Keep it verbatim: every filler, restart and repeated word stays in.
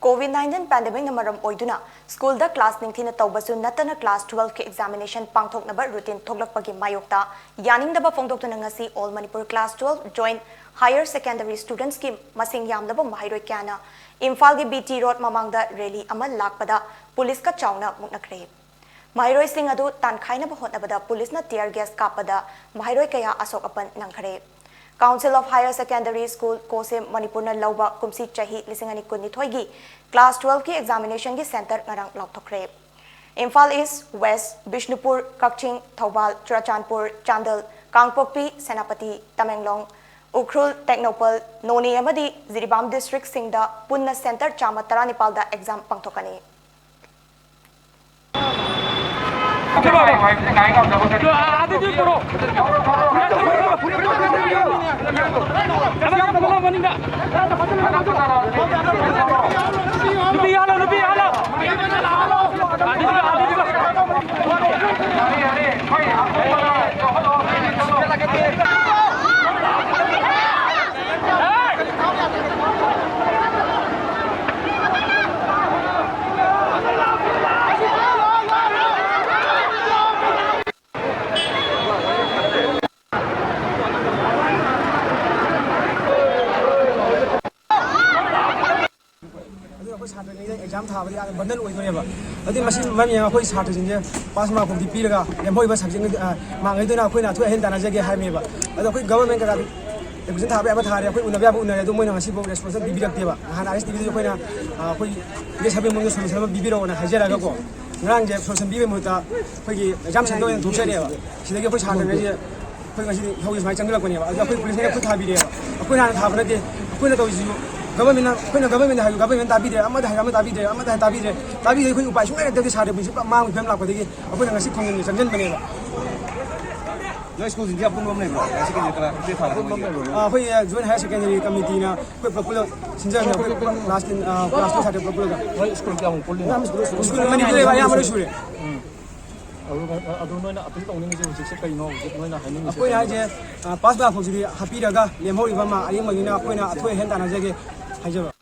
COVID nineteen pandemic ꯅ ꯃꯔꯝ ꯑꯣꯏꯗꯨꯅ ꯁ꯭ꯀꯨꯜꯗ ꯀ꯭ꯂꯥꯁ ꯅꯤꯡꯊꯤꯅ ꯇꯧꯕꯁꯨ ꯅꯠꯇꯅ class twelve ꯀꯤ examination ꯄꯥꯡꯊꯣꯛꯅꯕ routine ꯊꯣꯛꯂꯛꯄꯒꯤ ꯃꯥꯌꯣꯛꯇ ꯌꯥꯅꯤꯡꯗꯕ ꯐꯣꯡꯗꯣꯛꯇꯨꯅ ꯉꯁꯤ All Manipur class twelve joint higher secondary students ꯀꯤ ꯃꯁꯤꯡ ꯌꯥꯝꯂꯕ ꯃꯍꯩꯔꯣꯏ ꯀꯌꯥꯅ ꯏꯝꯐꯥꯜꯒꯤ BT Road ꯃꯃꯥꯡꯗ rally ꯑꯃ ꯂꯥꯛꯄꯗ ꯄꯨꯂꯤꯁꯀ ꯆꯥꯎꯅ ꯃꯨꯛꯅꯈ꯭ꯔꯦ꯫ ꯃꯍꯩꯔꯣꯏꯁꯤꯡ ꯑꯗꯨ ꯇꯥꯟꯈꯥꯏꯅꯕ ꯍꯣꯠꯅꯕꯗ ꯄꯨꯂꯤꯁꯅ tear gas ꯀꯥꯞꯄꯗ ꯃꯍꯩꯔꯣꯏ ꯀꯌꯥ ꯑꯁꯣꯛ ꯑꯄꯟ ꯅꯪꯈ꯭ꯔꯦ꯫ Council of Higher Secondary School, COHSEM, ꯃꯅꯤꯄꯨꯔꯅ ꯂꯧꯕ ꯀꯨꯝꯁꯤ ꯆꯍꯤ ꯂꯤꯁꯤꯡ ꯑꯅꯤ ꯀꯨꯟꯅꯤꯊꯣꯏꯒꯤ class twelve ꯀꯤ examination ꯒꯤ centre ꯉꯔꯥꯡ ꯂꯥꯎꯊꯣꯛꯈ꯭ꯔꯦ꯫ ꯏꯝꯐꯥꯜ East, West, ꯕꯤꯁꯅꯨꯄꯨꯔ, ꯀꯛꯆꯤꯡ, ꯊꯧꯕꯥꯜ, ꯆꯨꯔꯥꯆꯥꯟꯄꯨꯔ, ꯆꯥꯟꯗꯦꯜ, ꯀꯥꯡꯄꯣꯛꯄꯤ, ꯁꯦꯅꯥꯄꯇꯤ, ꯇꯃꯦꯡꯂꯣꯡ, ꯎꯈ꯭ꯔꯨꯜ, ꯇꯦꯡꯅꯧꯄꯜ, ꯅꯣꯅꯦ ꯑꯃꯗꯤ ꯖꯤꯔꯤꯕꯥꯝ district ꯁꯤꯡꯗ ꯄꯨꯟꯅ centre ꯆꯥꯝꯃ ꯇꯔꯥꯅꯤꯄꯥꯜꯗ exam ꯄꯥꯡꯊꯣꯛꯀꯅꯤ꯫ ꯑꯗꯨꯅ ꯑꯩꯈꯣꯏ ꯁꯥꯇ꯭ꯔꯉꯩꯗ exam ꯊꯥꯕꯗ ꯌꯥꯝꯅ burden ꯑꯣꯏꯗꯣꯏꯅꯦꯕ꯫ ꯑꯗꯨꯗꯤ ꯃꯁꯤ ꯃꯔꯝ ꯌꯦꯡꯉꯒ ꯑꯩꯈꯣꯏ ꯁꯥꯇ꯭ꯔꯁꯤꯡꯁꯦ pass mark ꯐꯥꯎꯗꯤ ꯄꯤꯔꯒ ꯂꯦꯝꯍꯧꯔꯤꯕ subject, ꯑ, mark ꯉꯩꯗꯨꯅ ꯑꯩꯈꯣꯏꯅ ꯑꯊꯣꯏ ꯑꯍꯦꯟ ꯇꯥꯟꯅꯖꯒꯦ ꯍꯥꯏꯕꯅꯦꯕ꯫ ꯑꯗꯣ ꯑꯩꯈꯣꯏ government ꯀꯩꯀꯥꯗꯤ exam ꯊꯥꯕ ꯌꯥꯕ ꯊꯥꯔꯦ, ꯑꯩꯈꯣꯏ ꯎꯅꯕ ꯌꯥꯕ ꯎꯅꯔꯦ, ꯑꯗꯣ ꯃꯣꯏꯅ ꯉꯁꯤꯐꯥꯎ response ꯑꯃ ꯄꯤꯕꯤꯔꯛꯇꯦꯕ꯫ ꯅꯍꯥꯟ RSTV ꯗꯁꯨ ꯑꯩꯈꯣꯏꯅ, ꯑ, ꯑꯩꯈꯣꯏ ꯏꯟꯗꯤꯌꯥ ꯁꯔꯚꯦ ꯃꯑꯣꯡꯗ solution ꯑꯃ ꯄꯤꯕꯤꯔꯛꯑꯣꯅ ꯍꯥꯏꯖꯔꯒꯀꯣ, ꯉꯔꯥꯡꯁꯦ solution ꯄꯤꯕꯒꯤ ꯃꯍꯨꯠꯇ ꯑꯩꯈꯣꯏꯒꯤ exam centre ꯑꯣꯏꯅ ꯊꯣꯛꯆꯔꯦꯕ꯫ ꯁꯤꯗꯒꯤ ꯑꯩꯈꯣꯏ ꯁꯥꯇ꯭ꯔꯉꯩꯁꯦ ꯑꯩꯈꯣꯏ ꯉꯁꯤꯗꯤ ꯏꯍꯧꯁꯦ ꯁꯨꯃꯥꯏꯅ ꯆꯪꯁꯤꯜꯂꯛꯄꯅꯦꯕ꯫ ꯑꯗꯣ ꯑꯩꯈꯣꯏ ꯄꯨꯂꯤꯁꯅ ꯈꯨꯠ ꯊꯥꯕꯤꯔꯦꯕ꯫ ꯑꯩꯈꯣꯏꯅ ꯍꯥꯟꯅ ꯊꯥꯕ ꯅꯠꯇꯦ, ꯑꯩꯈꯣꯏꯅ ꯇꯧꯔꯤꯁꯤꯁꯨ government ꯅ, ꯑꯩꯈꯣꯏꯅ government ꯗ ꯍꯥꯏꯁꯨ government ꯇꯥꯕꯤꯗ꯭ꯔꯦ, ꯑꯃꯗ ꯍꯥꯏꯔ ꯑꯃ ꯇꯥꯕꯤꯗ꯭ꯔꯦ, ꯑꯃꯗ ꯍꯥꯏꯔ ꯇꯥꯕꯤꯗ꯭ꯔꯦ, ꯇꯥꯕꯤꯗ꯭ꯔꯦ꯫ ꯑꯩꯈꯣꯏ ꯎꯄꯥꯏ ꯁꯨꯡꯂꯩ ꯂꯩꯇꯕꯒꯤ ꯁꯥꯇ꯭ꯔ ꯄꯨꯟꯁꯤ ꯄꯨꯔꯥ ꯃꯥꯡꯕꯒꯤ ꯐꯤꯕꯝ ꯂꯥꯛꯄꯗꯒꯤ ꯑꯩꯈꯣꯏꯅ ꯉꯁꯤ ꯈꯣꯡꯖꯪꯁꯦ ꯆꯪꯁꯤꯟꯕꯅꯦꯕ꯫ ꯅꯣꯏ ꯁ꯭ꯀꯨꯜꯁꯤꯡꯁꯦ ꯑꯄꯨꯟꯕ ꯑꯃ ꯂꯩꯕ꯭ꯔꯣ? ꯍꯥꯌꯔ ꯁꯦꯀꯦꯟꯗꯔꯤ ꯀꯅꯥ ꯀꯩ ꯁ꯭ꯀꯨꯜ ꯊꯥꯒꯗꯕ ꯑꯃ ꯂꯩꯕ꯭ꯔꯣ? ꯑꯥ, ꯑꯩꯈꯣꯏ, ꯑꯥ, Joint Higher Secondary Committee ꯅ ꯑꯩꯈꯣꯏ ꯄꯨꯂꯞ ꯄꯨꯜꯂ ꯁꯤꯟꯖꯕꯅꯦ꯫ ꯑꯩꯈꯣꯏ ꯄꯨꯂꯞ class ten, ꯑꯥ, class two ꯁꯥꯇ꯭ꯔ ꯄꯨꯂꯞ ꯄꯨꯜꯂꯒ꯫ ꯅꯣꯏ ꯁ꯭ꯀꯨꯜ ꯀꯌꯥꯃꯨꯛ ꯄꯨꯜꯂꯤꯅꯣ? ꯁ꯭ꯀꯨꯜ ꯃꯅꯤꯄꯨꯔꯗ ꯂꯩꯕ ꯑꯌꯥꯝꯕ ꯂꯣꯏ ꯁꯨꯔꯦ꯫ ꯎꯝ꯫ ꯑꯗꯨ, ꯑꯗꯨ ꯅꯣꯏꯅ appeal ꯇꯧꯅꯤꯡꯉꯤꯁꯦ ꯍꯧꯖꯤꯛꯁꯦ ꯀꯩꯅꯣ? ꯍꯧꯖꯤꯛ ꯅꯣꯏꯅ ꯍꯥꯏꯅꯤꯡꯉꯤꯁꯦ ꯑꯩꯈꯣꯏꯅ ꯀꯩꯅꯣ? ꯍꯥꯏꯁꯦ, ꯑꯥ, pass mark ꯐꯥꯎꯁꯤꯗꯤ ꯍꯥꯞꯄꯤꯔꯒ ꯂꯦꯝꯍꯧꯔꯤꯕ mark ꯑꯔꯦꯝꯕꯗꯨꯅ ꯑꯩꯈꯣꯏꯅ ꯑꯊꯣꯏ ꯑꯍꯦꯟ ꯇꯥꯟꯅꯖꯒꯦ ꯍꯥꯏꯖꯕ꯫